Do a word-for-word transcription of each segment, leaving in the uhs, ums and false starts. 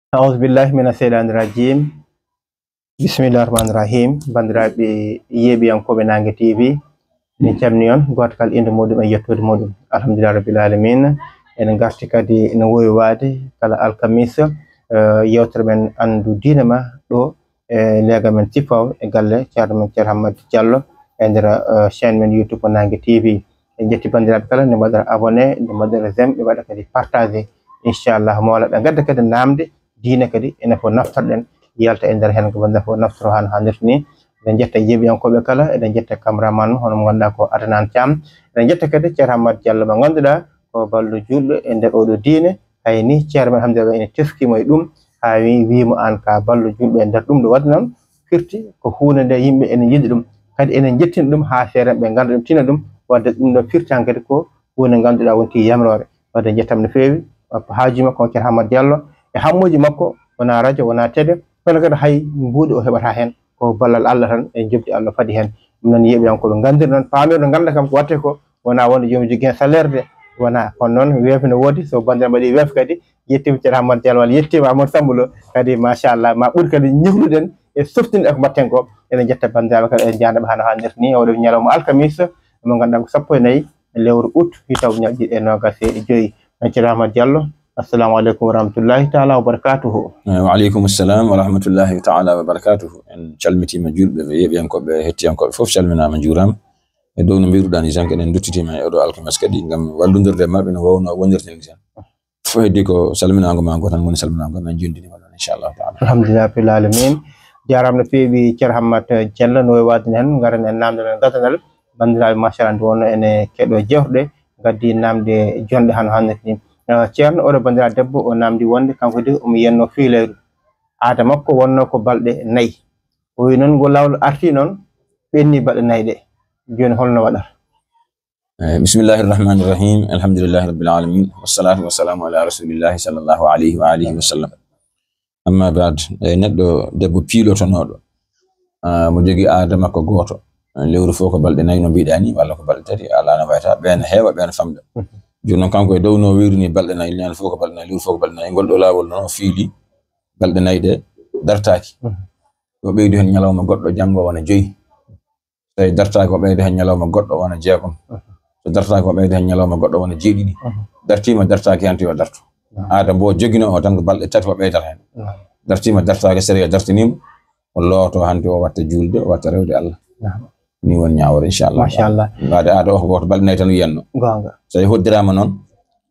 Aouzu billahi mina seyɗani rajim. Bismillahi rahmani rahim. Banndiraaɓe yeeɓiyankooɓe Naange T V, min calmini on, gooto kala innde muɗum e yettoode muɗum. Alhamdulillahi rabbil alamin. En ngarti kadi no wowi waade kala alkamisa, eh, yewtere men Anndu Diine Ma ɗo e leegal men Sifaw e galle ceerno men Ceerno Hammad Diallo e nder, eh, chaîne men YouTube Naange T V. En njetti banndiraaɓe kala nde mbaɗata abonné, nde mbaɗata j'aime, ɓe waɗa kadi partagé. Inchallah, mawla ɓe ngadda kadi namde diine kadi, enen fof naftorɗen, yalta e nder heen ko banndiraaɓe fof naftoro hano hannirta ni. Eɗen njetta yeeɓiyankooɓe kala, eɗen njetta cameraman hono mo ngannduɗaa ko Adnan Thiam. Eɗen njetta kadi Ceerno Hammad Diallo mo ngannduɗaa ko ballo juulɓe e nder oɗo diine. Hay ni ceerno men alhamdulillah ene teskimo e ɗum, haa wi-, wiimo aan ka ballo juulɓe e nder ɗum ɗo. Waɗde noon firti ko huunde nde yimɓe ene njiɗi ɗum, kadi ene njettina ɗum haa seerenɓe ngannda ɗum, tina ɗum. Waɗde ɗum ɗo firti han kadi ko huunde ngannduɗaa wonti yamroore. Waɗde njettam no feewi, haaju makko on Ceerno Hammad Diallo e hammooji makko, wonaa radio, wonaa télé, kono kadi hay mbuuɗi o heɓata heen, ko ballal Allah tan e njoɓdi Allah fadi heen. Ɗum noon yeeɓiyankooɓe nganndir noon, paamir no ngannda kam ko watte ko, wonaa wonde joom jogii heen salaire de, wonaa. Kono noon weefe no woodi, so banndiraaɓe mbaɗi weefe kadi, yettiima Ceerno Hammad Diallo walla yettiima Amadou Samb Lo, kadi machallah, ma ɓur kadi ñehluɗen e softinde e ko mbaɗten ko. Eɗen njetta banndiraaɓe kala, eɗen njaarna ɓe hano hannirta ni, oɗo ñalawma alkamisa, mo ngannduɗaa ko sappo e nayi lewru août, hitaw ñaƴƴi e noogas e joyi. Ceerno Hammad Diallo, assalamu aleykum wa rahmatullahi taala wa barakatuhu. Eh, wa aleykum assalam wa rahmatullahi taala wa barakatuhu. En calmitiima juulɓe, yeeɓiyankooɓe, hettiyankooɓe fof calminaama, njuuraama. E dow no mbiruɗaa ni tan, eɗen nduttitiima e oɗo alkames kadi ngam wallondirde e maɓɓe no waawno wondirde ni tan. Fof heddi ko salminaango ma ngo tan woni salminaango, men jonndini ma ɗon, inchallahu taala. Alhamdulillah rabbil alamin. Jaaraama no feewi Ceerno Hammad Diallo, no wayi waɗde heen, ngaren en naamndal e gadanal. Banndiraaɓe, machallah, nde wonno ene keɗoo jeewte ɗe, ngaddi naamnde jonɗe hano hannirta ni. Eh, Ceerno, oɗo banndiraaɗo debbo, o naamndi wonde kanko de omo yiyannoo fiilayru. Aada makko wonnoo ko balɗe nayi. O wiyi noon, ngo laawol arti noon, ɓenni balɗe nayi ɗe. Jooni holno waɗata? Eh, bismillahi irrahmani irrahim. Alhamdulillahi rabbil alamin. Wassalatu wassalamu ala rasulillahi sallallahu alayhi wa alihi wa sallam. Amma baad, eh, neɗɗo debbo piilotonooɗo, ah, mo jogii aada makko gooto. Eh, lewru fof ko balɗe nayi no mbiɗaa ni, walla ko balɗe tati, alaa no wayata. Ɓeen heewa, ɓeen famɗa. Mhm. Jooni noon kanko e dow no wiiri ni balɗe nayi, ñande fof ko balɗe nayi, lewru fof ko balɗe nayi. Ngol ɗo laawol noon o fiili balɗe nayi ɗe dartaaki. Mhm. O ɓeydi heen ñalawma goɗɗo, janngo wona joyi. So tawi dartaaki, o ɓeyda heen ñalawma goɗɗo wona jeegom. Mhm. So dartaaki, o ɓeyda heen ñalawma goɗɗo wona jeeɗiɗi. Mhm. Dartiima, dartaaki, hanti o darto. Naam. Aada mbo joginoo o tan ko balɗe tati o ɓeydata heen. Naam. Dartiima, dartaaki, sariya dartiniima, o looto hanti o watta juulde, o watta rewde Allah. Naam. Ni woni ñaawore, inchallah. Machallah. Mbaade aada o ko gooto balɗe nayi tan wiyatno. Goonga. So tawi hoddiraama noon,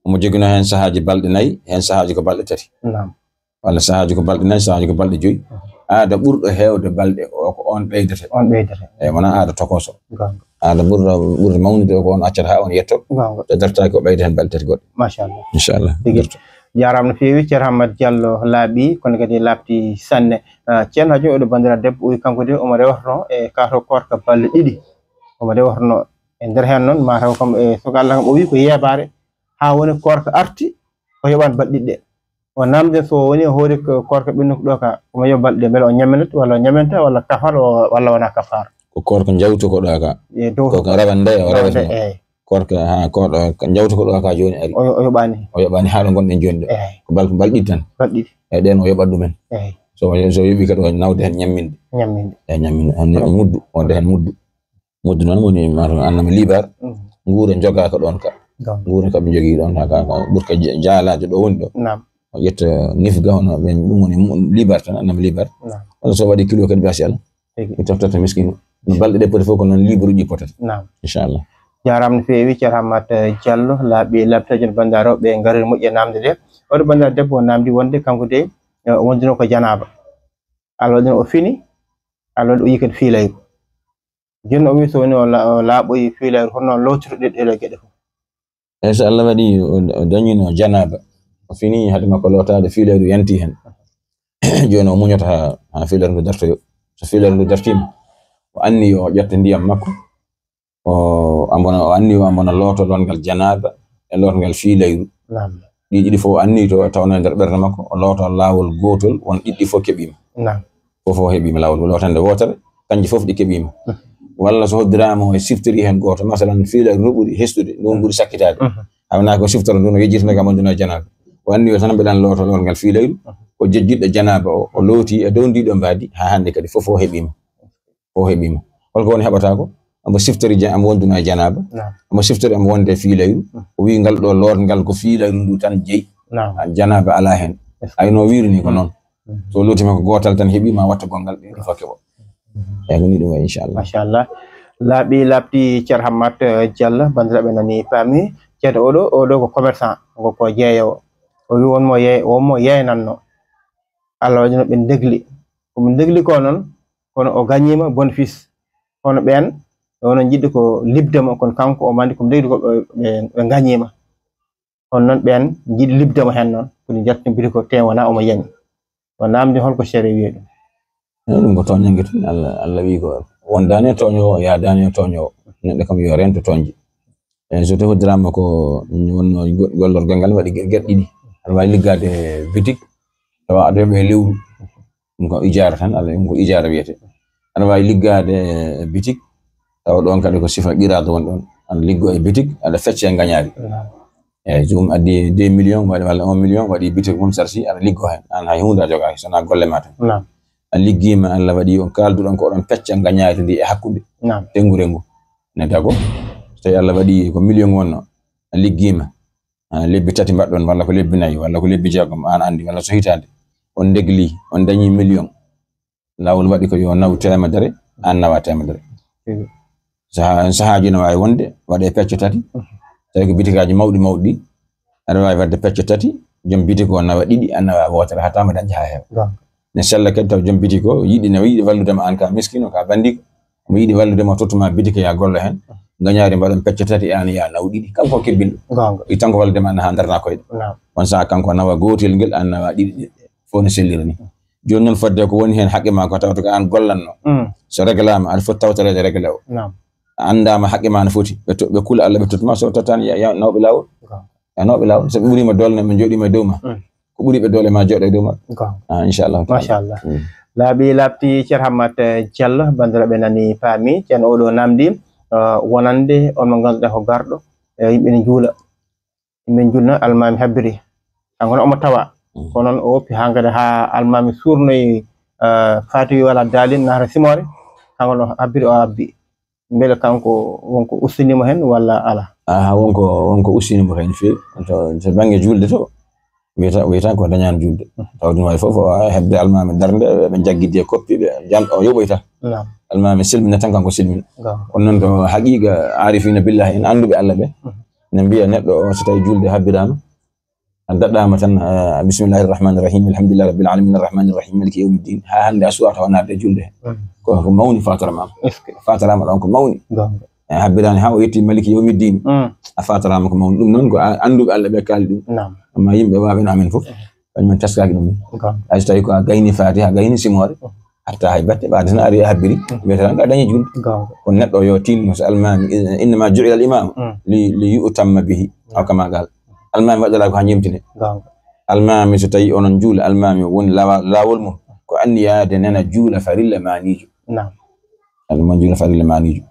omo joginoo heen sahaaji balɗe nayi, heen sahaaji ko balɗe tati. Naam. Walla sahaaji ko balɗe nayi, sahaaji ko balɗe joyi. Mhm. Aada ɓurɗo heewde balɗe o ko oon ɓeydata. Oon ɓeydata. Eyi, wonaa aada tokooso. Goonga. Aada ɓurɗo, ɓurɗo mawnude o ko oon accata haa oon yetto. Goonga. So dartaaki o ɓeyda heen balɗe tati goɗɗe. Machallah. Inchallah. Tigi. Darto. Jaaraama no feewi, Ceerno Hammad Diallo laaɓi, kono kadi laaɓti sanne. Ah, Ceerno Hajo, oɗo banndiraaɗo debbo, o wi kanko de omo rewatno e kato koorka balɗe ɗiɗi. Omo rewatno e nder heen noon, mataw kam e suka Allah kam, o wi ko yeebaare, haa woni koorka arti, o yoɓaani balɗe ɗiɗi ɗe. O naamnde so woni o hoori ko koorka ɓennuka ɗo ka, omo yoɓa balɗe, mbele o ñaminat, walla o ñaminta, walla kafaara, o, walla wonaa kafaara. Ko koorka njawtuko ɗo ka. E dow ko ka rawande, o rawande, rawande, eyi. Koorka, ha, ko ɗo, ka njawtuko ɗo ka jooni ari. O, o yoɓaani. O yoɓaani haa ɗo ngonɗen jooni ɗo. Eyi. Ko bal-, balɗe ɗiɗi tan. Balɗe ɗiɗi. E ɗeen o yoɓat ɗumen. Eyi. So, so yoɓi kadi o nawde heen ñamminde. Ñamminde. E ñamminde. Hannde o muddu, o wonde heen muddu. Muddu noon woni, maanaam, annama liibar. Mhm. Nguura jogaaka ɗoon ka. Goonga. Nguura ka ɓe njogii ɗoon, haa ka, ka ɓurka ja-, jaalaajo ɗo woni ɗo. Naam. O ƴetta nifga hono ɓen, ɗum woni mu-, liibar tan, annama liibar. Naam. Walla so waɗi kilo kadi, basi Allah. Tigi. Mi toftata miskino. No balɗe ɗe poti fof ko noon liibaruuji potata. Naam. Inchallah. Jaaraama no feewi, Ceerno Hammad, eh, Diallo, laaɓi, laaɓtaji no banndiraaɓe rewɓe ngari moƴƴi e naamnde nde. Oɗo banndiraaɗo debbo o naamndi wonde kanko de, eh, o wondino ko janaaba. Allah waɗi o fini, Allah waɗi o yii kadi fiilayru. Jooni o wi so woni o la-, o laaɓoyi fiilayru, hono lootirɗe ɗee ɗoo geɗe fof? Eyi, so Allah waɗi o, o dañino janaaba, o fini hade makko lootaade, fiilayru yanti heen. Jooni o muñata haa, haa fiilayru ndu dartoyo. So fiilayru ndu dartiima, o anniyo o ƴetta ndiyam makko, o ambana, o anniyo o ambana looto longal janaaba e lootongal fiilayru. Naam. Ɗi ɗiɗi fof o anniyo to, tawno e nder ɓernde makko, o looto laawol gootol, won ɗiɗi fof keɓiima. Naam. Fof o heɓiima laawol lootande wootere, kanji fof ɗi keɓiima. Mhm. Walla so hoddiraama o e siftori heen gooto, masalan, fiilayru ndu ɓuri hestude, ndu ɓuri sakkitaade. Mhm. Hawnaa ko siftoro ndu no yejjitande kam wonde no janaaba. O anndi o tan mbeɗan looto lool ngal fii layru. O jejjitɗo janaaba o, o looti e dow ndiɗo mbaadi, haa hannde kadi fof o heɓiima. O heɓiima. Holko woni heɓata ko? Omo siftori ja-, omo wonduno e janaaba. Naam. Omo siftori omo wonde fii layru. Mm. O wiyi ngal ɗo loot ngal ko fii layru ndu tan jeyi. Naam. Ah, janaaba alaa heen. Ay no wiiri ni ko Mm. noon. Mm. So lootiima ko gootal tan heɓiima watta gongal ɗe fof keɓo. Eyi, ko ni ɗum wayi, inchallah. Machallah. Laaɓi laaɓti Ceerno Hammat, eh, Diallo, banndiraaɓe nani paami. Ceerno oɗo, oɗo ko commerçant, ngo ko jeeyowo. O wi won mo yey-, won mo yeynanno. Allah waɗi no ɓe ndegli. Ko ɓe ndegli ko noon, kono o gañiima bénéfice. Kono ɓeen, onon njiɗi ko liɓde mo, kono kanko o mandi ko ɓe ndegli ko ɓe, ɓe, ɓe gañiima. Kono noon ɓeen njiɗi liɓde mo heen noon, ko ɗum jaltino biri ko tee wonaa omo yani. O naamndi holko sariya wiyi ɗum? Eyi, ɗum ko tooñannge tan. Allah, Allah wiyi ko wondaani e tooñoowo, yaadaani e tooñoowo. Neɗɗo kam yo reento tooñde. Eyi, so tawii hoddiraama ko wonno go-, gollorgal ngal waɗi ger-, geɗe ɗiɗi. Aɗa waawi liggaade bitik, tawa aɗa yoɓa e lewru. Ɗum ko ijaara tan, Allah, ɗum ko ijaara wiyetee. Aɗa waawi liggaade e bitik, tawa ɗoon kadi ko sifa qiraada woni ɗoon. Aɗa liggoo e bitik, aɗa fecca e ngañaari. Naam. Eyi, joomum addi deux millions, waɗi walla un million, waɗi bitik mum sarsi, aɗa liggoo heen. Aan hay huunde a jogaaki, so wonaa golle maa tan. Naam. A liggiima, Allah waɗi on kaalduɗon ko oɗon pecca ngañaari ndi e hakkunde Naam. tennguure ngu. Ne dago, so tawii Allah waɗi ko million wonno, a liggiima, ah, lebbi tati mbaɗɗon, walla ko lebbi nayi, walla ko lebbi jeegom, aan anndi, walla so hitaande, on ndegli, on dañi million. Laawol waɗi ko yo naw teemedere, aan nawa teemedere. Mhm. Saha-, sahaaji no waawi wonde, waɗe pecce tati. Mhm. Tawi ko bitikaaji mawɗi mawɗi ɗi, aɗa waawi waɗde pecce tati, joom bitik o nawa ɗiɗi, aan nawa wootere, haa tama dañde haa heewa. Gonga. Ne sella kadi taw joom bitik o yiɗi, ne yiɗi wallude ma aan ka miskino, ka banndiko. Omo yiɗi wallude ma, tottuma bitik ya gollo heen. Ngañaari mbaɗon pecce tati, aan ya naw ɗiɗi. Kanko o kebbinɗo. Gonga. I tan ko wallude ma aan haa darna koyɗe. Naam. On saha kanko nawa gootel ngel, aan nawa ɗiɗi ɗe. Fof ne sellira ni. Jooni noon fodde ko woni heen haqqe ma ko tawata ko aan gollanno. Mm. So reglaama, aɗa foti tawtoreede regle o. Naam. A anndaama haqqe ma no foti. Ɓe to-, ɓe kula Allah, ɓe tottuma, so tottan ya, ya nawɓe laawol. Gonga. Ya nawɓe laawol. So ɓe ɓuriima doole, ɓe jooɗiima e dow ma. Mm. Ko ɓuri ɓe doole ma jooɗo e dow maɓɓe. Gonga. Ah, inchallahu taala. Machallah. Mm. Laaɓi laaɓti Ceerno Hammat, eh, Diallo, banndiraaɓe nani paami. Ceerno oɗo naamndi, eh, wonande on mo ngannduɗaa ko garɗo, eh, yimɓe ne njuula. Yimɓe ne njuula, almaami habbiri. Kanko noon omo tawa. Mm. Kono noon o woppi haa ngada haa almaami suurnoyi, eh, faati wi wala daalin nahra simoore. Kanko noon habbiri o abbi. Mbele kanko wonko ustini mo heen walla alaa? Aha, wonko, wonko ustini mo heen feewi. To, to bannge juulde to, wiyata, wiyata ko dañaani juulde. Mhm. Taw ɗum waɗi fof, o waawaa heɓde almaami darnde, ɓe jaggidi e koppi, ɓe jan-, o yoɓoyta. Naam. Almaami silmina tan, kanko silmina. Naam. Kono noon ko haqiiqa aarifiina billahi, en annduɓe Allah ɓe, mhm, ne mbiya neɗɗo o so tawi juulde habbiraama, a daɗɗaama tan, ah, bismillahi rahmani rahim, alhamdulillahi rabbil alamin, arrahmani rahim, maliki yawmi ddin. Haa hannde a suwata o naatde e juulde he. Mm. Ko, ko mawni fatoramaama. Est-ce que? Fatorama ɗon ko mawni. Gonga. Eh, habbiraani haa o yetti maliki yawmi ddin. Mm. A fatorama ko mawni. Ɗum noon ko a-, annduɓe Allah ɓe kaali ɗum. Naam. Amma yimɓe waaɓe no amen fof. Mm. Kañum en taskaaki ɗum. Gonga. Hay so tawi ko a gayni Fatiha, a gayni simoore. Mm. Hatta hay batte, ɓaade tan ari e habbiri, mm, mbiyata tan ka dañi juulde. Gonga. Kono neɗɗo yo tinno so almaami, innama ju'ila al imamu, mm, li, li yu'tamma bihi, aw kama qal. Almaami waɗɗa ko haa ñemtine. Gonga. Almaami so tawi onon juula, almaami o woni lawa-, laawol mum, ko anniyaade nena juula farilla maaniijo. Naam. Almaami juula farilla maaniijo.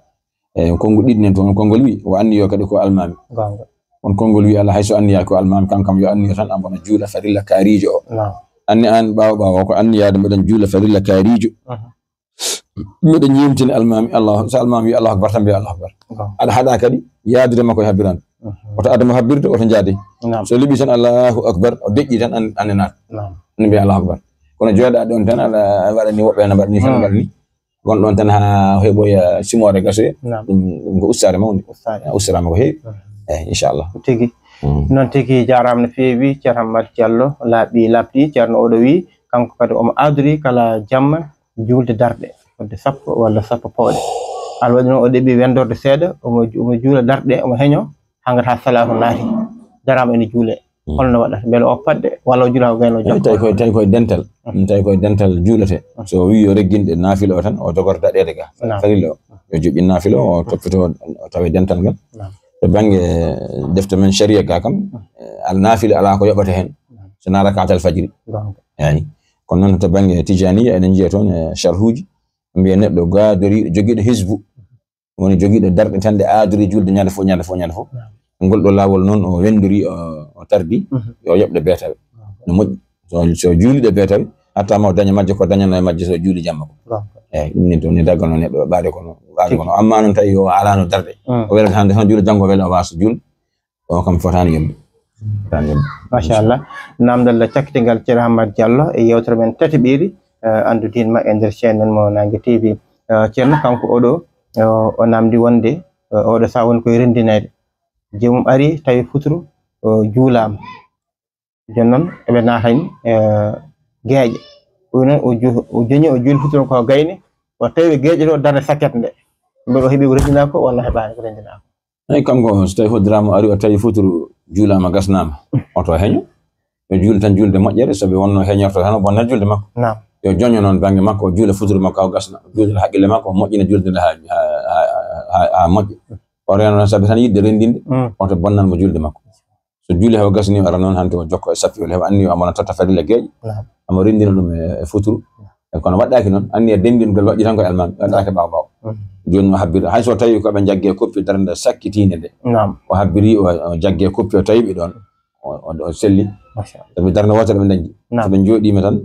E konngu ɗiɗi nen toon, konngol wi, o anniyo kadi ko almaami. Gonga. On konngol wi, Allah hay so anniya ko almaami, kankam yo anniyo tan, ambona juula farilla kaariijo o. Naam. Anni aan ɓaawo ɓaawo ko anniyaade mbeɗen juula farilla kaariijo. Mhm. Mbeɗen ñeemtina almaami, Allah, so almaami wi Allahu akbar tan mbiya Allahu akbar. Gonga. Aɗa haɗa kadi yaadude makko e habbiraande. Mhm. Woto adama habbirde, woto njaade. Naam. So liɓi tan Allahu akbar, o deƴƴi tan an-, anne naat. Naam. Anne mbiya Allahu akbar. Kono jooɗa ɗon tan aɗa waɗa ni, woɓɓe ana mbaɗa ni tan, mm, mbaɗa ni. Gonɗon tan haa heɓoya simoore gasoya. Naam. Ɗum, ɗum ko ustaare mawnde. Ustaare. Ah, ustaraama ko heewi. Mhm. Eyi, inchallah. Tigi. Mm. Noon tigi jaaraama no feewi, Ceerno Hammat Diallo, laaɓi laaɓti, Ceerno oɗo wi, kanko kadi omo adori kala jamma juulde darɗe, fodde sappo walla sappo pawɗe. Allah waɗi noon o ɗeɓi wenndorde seeɗa, omo ju-, omo juula darɗe, omo heño, haa ngata salaahu naati, daraama ene juulee. Mm. Holno waɗata? Mbele o paɗɗe, walla o juula ko gayno? Eyi, jokka? Tawi koye, tawi koye dental. Mm. Tawi koye dental juuletee. Mm. So o wii yo reggin ɗe naafila o tan, o jogora daɗeede ga. Naam. Farilla o. Yo joɓin naafila o, o toppitoo, o tawa dental ngal. Naam. To bannge defte men sharia ga kam, mm, eh, al naafila alaa ko yoɓata heen. Naam. So wonaa rakaatal fajiri. Gonga. Eyi. Kono noon to bannge Tijaaniya, eɗen njiya toon, eh, sharhuuji, mbiya neɗɗo gaadoriiɗo, jogiiɗo hizbu, woni jogiiɗo darɗe tan ɗe aadori juulde ñande fof, ñande fof, ñande fof. Naam. Ngol ɗo laawol noon o wenndori, o, o tardi, yo yoɓ ɗe beetawe. No moƴƴi. So, so juuli ɗe beetawe, hatta ma o daña majje ko dañano e majje so juuli jamma ko. Eeyi, ɗum ni to ni dagganoo neɗɗo ɓaade kono, ɓaade kono. Amma noon tawi o alaano darde. O welata hannde tan juula, janngo wela o waasa juul. O kam fotaani yonde. Fotaani yonde. Machallah. Namdal cakkitingal Ceerno Hammat Diallo e yeewtere men tataɓere, eh, Anndu Diine Maa e nder chaîne men mo Naange T V. Eh, Ceerno, kanko oɗo, eh, o namdi wonde, eh, oɗo sahaa woni koye renndinede. Joomum ari tawi futuro, eh, juulaama. Jooni noon eɓe naatani, eh, geeƴe. O noon o ju-, o joñi o juuli futuro ko gayni, o tawi geeƴe ɗo darnde sakket nde. Mbeɗa o heɓi ko renndinaa ko walla heɓaani ko renndinaa ko? Eeyi, kanko so tawi hoddiraama o ari o tawi futuro juulaama gasnaama, oto heño. Yo juul tan juulde moƴƴere, sabi wonno heñorto tan o bonna juulde makko. Naam. Yo joño noon bannge makko, o juula futuro makko haa o gasna, o juulira haqqille makko, o moƴƴina juulde nde haa, haa, haa, haa, haa moƴƴa. O reeno noon sabi tan yiɗde renndinde, oto bonnan mo juulde makko. So juuli haa o gasni, o ara noon hannde o jokka e saffi o heɓa anniya o amana totta farilla geeƴe. Naam. Omo renndina ɗum e, e futuro. E kono waɗɗaaki noon, anniya denndingol waɗɗi tan ko e almaami, waɗɗaaki ɓaawo ɓaawo. Jooni o habbiri, hay so tawi ko ɓe jagge koppi darnde sakkitiinde nde. Naam. O habbiri, o, o jagge koppi, o tawi ɓe ɗoon, o, o, o selli. Machallah. Sabi darnde wootere ɓe dañi. Naam. So ɓe njooɗiima tan,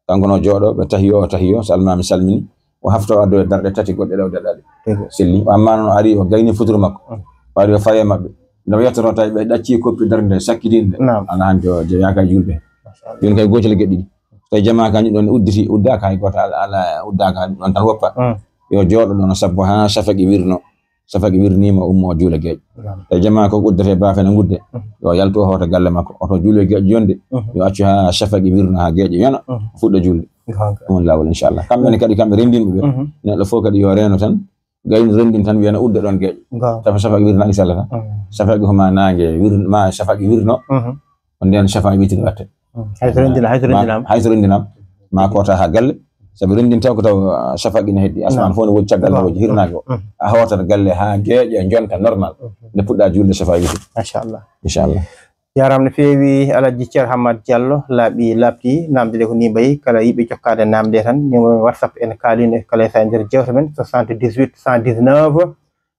kanko no jooɗo, ɓe tahiyo, o tahiyo, so almaami salmini, o hafta o addoya darɗe tati goɗɗe ɗe o daɗaɗe. Tigi. Selli. O amma noon o ari, o gayni futuro makko. Mm. O ari o fawi e maɓɓe. Nde o yettoto tawi ɓe ɗacci koppi darnde sakkitiinde. Naam. Ana hannde o jeyaaka e juulde. Machallah. Jooni kay gootel e geɗe ɗiɗi. So tawi jamaa ka ni ɗoon udditi, uddaaka hay gooto, ala, ala uddaaka ɗoon tan woppa. Mm. Yo jooɗo ɗoon sabbo haa safaqi wirno. Safaqi wirniima, ummo juula geeƴe. Naam. Tawi jamaa ko uddete baafe na ngudde. Mm. Yo yaltu o hoota galle makko. Oto juule geeƴe jonde. Mm. Yo accu haa safaqi wirno haa geeƴe yona. Mm. Fuɗɗa juulde. Goonga. Ɗum woni laawol inchallah. Kamɓe ne kadi kamɓe renndinɓe ɓe. Mhm. Neɗɗo fof kadi yo reeno tan. Gayni renndin tan wiyana udda ɗoon geeƴe. Goonga. Sabu safaqi wirna sallah tan. Mm. Safaqi ko ma naange wir-, ma safaqi wirno. Mhm. Ko ndeen safaqi witiri watte. Mm. Hay so renndina-, hay so renndinaama. Hay so renndinaama. Ma koota haa galle. Sabu renndin taw ko taw, ah, safaqi ne heddi. Asmaan fof ne woodi caggal, ne woodi hirnaange o. Mm. A hootat galle haa geeƴe jonta normal. Mm. Nde puɗɗa juulde safaqi witiri. Machallah. Inchallah. Jaaraama no feewi, Alhaji Ceerno Hammat Diallo, laaɓi laaɓti, naamnde ɗe ko nii mbayi, kala yiɗɓe jokkaade naamnde tan, numéro WhatsApp en kaalino e kala e sa e nder jeewte men, soixante-dix-huit cent dix-neuf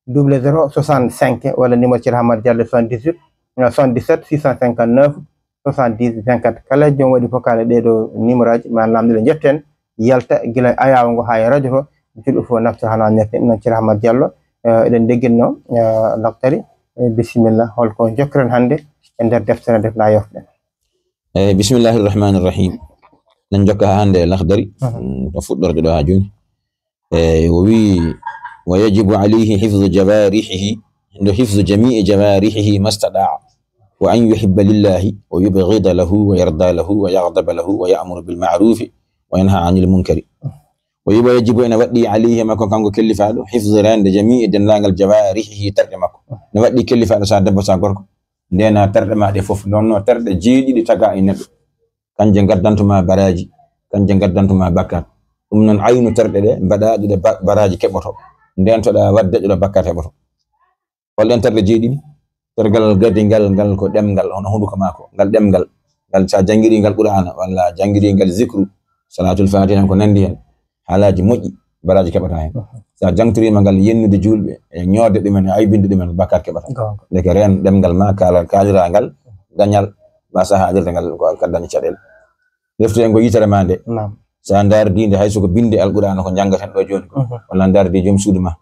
double zéro soixante-cinq, walla numéro Ceerno Hammat Diallo soixante-dix-huit, soixante-dix-sept six cent cinquante-neuf soixante-dix vingt-quatre. Kala joom waɗi fof kaala ɗee ɗoo numéro aji, ma naamnde ɗe njetten, yalta gila ayaawo ngo haa e rajo to, julɗo fof nafta hano annirte. Ɗum noon Ceerno Hammat Diallo, eh, eɗen ndegginno, eh, Laxdari, eh, bisimilla, holko njokkiren hannde e nder deftere nde na yewtuɗen? Eh, bismillahi irrahmani irrahim. Nan jokka haa hannde e Laxdari, mhm, mm, to fuɗɗorde ɗo haa jooni. Eh, o wi, "Wa yajibu alayhi hifzu jawarihihi, ndo hifzu jami'i jawarihihi mastata'a, wa an yuhibba lillahi, wa yubghida lahu, wa yarda lahu, wa yaghdaba lahu, wa ya'muru bil ma'rufi, wa yanha anil munkari." O wi, "Wa yajibu, ene waɗɗi alayhi, makko kanko kellifaaɗo, hifzu reende jami'i denndaangal jawarihihi terɗe makko." Ne waɗɗi kellifaaɗo sa debbo sa gorko, ndeena terɗe ma ɗe fof, ɗoon no terɗe jeeɗiɗi taga e neɗɗo. Kanje ngaddantuma baraaji, kanje ngaddantuma bakkat. Ɗum noon aynu terɗe ɗe, mbaɗa ɗe ba-, baraaji keɓoto. Ndeentoɗa waɗde ɗo bakkat heɓoto. Holɗen terɗe jeeɗiɗi? Tergal gadingal, ngal ko ɗemngal, hono hunnduko maako, ngal ɗemngal. Ngal sa janngiri ngal Qur'aana, walla a janngiri ngal zikru, salaatul faatiha, ko nanndi heen. Haalaaji moƴƴi, baraaji keɓata heen. Mhm. Sa jangtoriima ngal yennude juulɓe, e ñoode ɗumen, e aybinde ɗumen, bakkat keɓata. Goonga. Ndeke reen ɗemngal ma, kaala, kaaliraa ngal, dañal, ma sahaa haalirde ngal, ko ka dañi caɗeele. Reftu heen ko yitere ma nde. Naam. Sa ndaardii nde, hay so ko binnde Alqur'aana ko njanngaten ɗo jooni ko, mhm, walla a ndaardii joom suudu ma,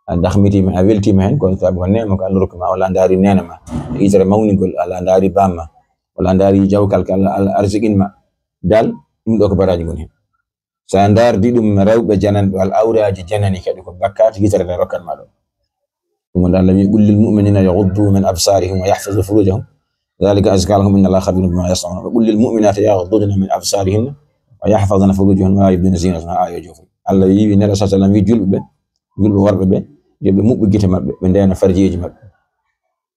a dahmitiima, a weltiima heen, ko sabu ko neema ko Allah rokki ma, walla a ndaari neene ma, yitere mawningol, walla a ndaari baam ma, walla a ndaari jawkal ko Allah, Allah arsiqin ma. Dal, ɗum ɗo ko baraaji ngoni heen. Sa ndaardii ɗum rewɓe jananɓe, walla awraaji janani kadi ko bakkat yitere nde rokkat ma ɗo. Ɗum woni Allah wi, "Qul lil mu'minina yaghuddu min absarihim wa yahfazu furujahum. Dhalika azka lahum inna Allaha khabirun bima yasna'un." Wa qul lil mu'minati yaghdudna min absarihinna wa yahfazna furujahunna wa la yubdina zinatahunna, haa yo joofoy. Allah wi, wi Nelaɗo sallallahu alaihi wasallam wi julɓe ɓe, julɓe worɓe ɓe, yo ɓe muɓɓu gite maɓɓe, ɓe ndeena farjeeji maɓɓe.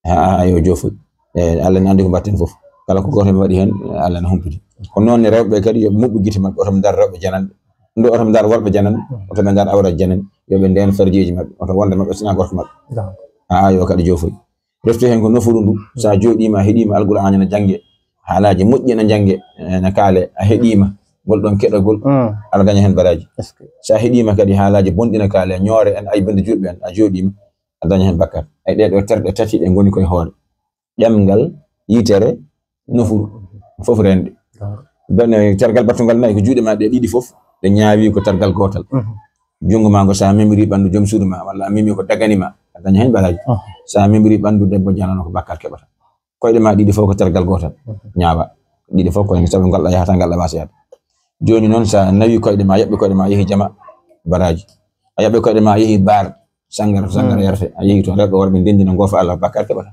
Haa yo joofoy. E, Allah ne anndi ko mbaɗten fof. Kala ko gooto men waɗi heen, Allah ne humpiti. Ko noon ne rewɓe kadi, yo ɓe muɓɓu gite maɓɓe, oto ɓe ndaar rewɓe jananɓe. Nde oto ɓe ndaar worɓe jananɓe, oto ɓe ndaar awra jananɓe. Yo ɓe ndeen farjeeji maɓɓe, oto wonde maɓɓe sina gorko maɓɓe. Haa yo kadi joofoy. Reftu heen ko nofuru ndu, so a jooɗiima, a heɗiima Alqur'aana ene jannge, haalaaji moƴƴi ene njannge, ene kaale, a heɗiima ngol ɗoon keɗagol, mm, aɗa daña heen baraaji. Est-ce que? So a heɗiima kadi haalaaji bonɗi ene kaale, ñoore en, aybinde juulɓe en, a jooɗiima, a daña heen bakkat. Ay, ɗee ɗoo terɗe tati ɗe ngoni koye hoore. ɗemngal, yitere, nofuru, fof rende. Bene tergal battungal nayi ko juuɗe ma ɗe ɗiɗi fof, ɗe ñaawi ko tergal gootal. Junngo ma ngo, so a memiri ɓanndu joom suudu ma, walla a memi ko dagani ma, a daña heen baraaji. So a memiri ɓanndu debbo janano ko bakkaat keɓata. Koyɗe ma ɗiɗi fof ko tergal gootal, ñaawa. Ɗiɗi fof ko heen, sabu ngal ɗo yahata, ngal ɗo waasa yahde. Jooni noon, so a nawi koyɗe ma, a yaɓɓi koyɗe ma, a yehi jama, baraaji. A yaɓɓi koyɗe ma, a yehi baar, sangara, sangara yarate. A yehi toon, rewɓe worɓe ndendina, ngoofa Allah, bakkaat keɓata.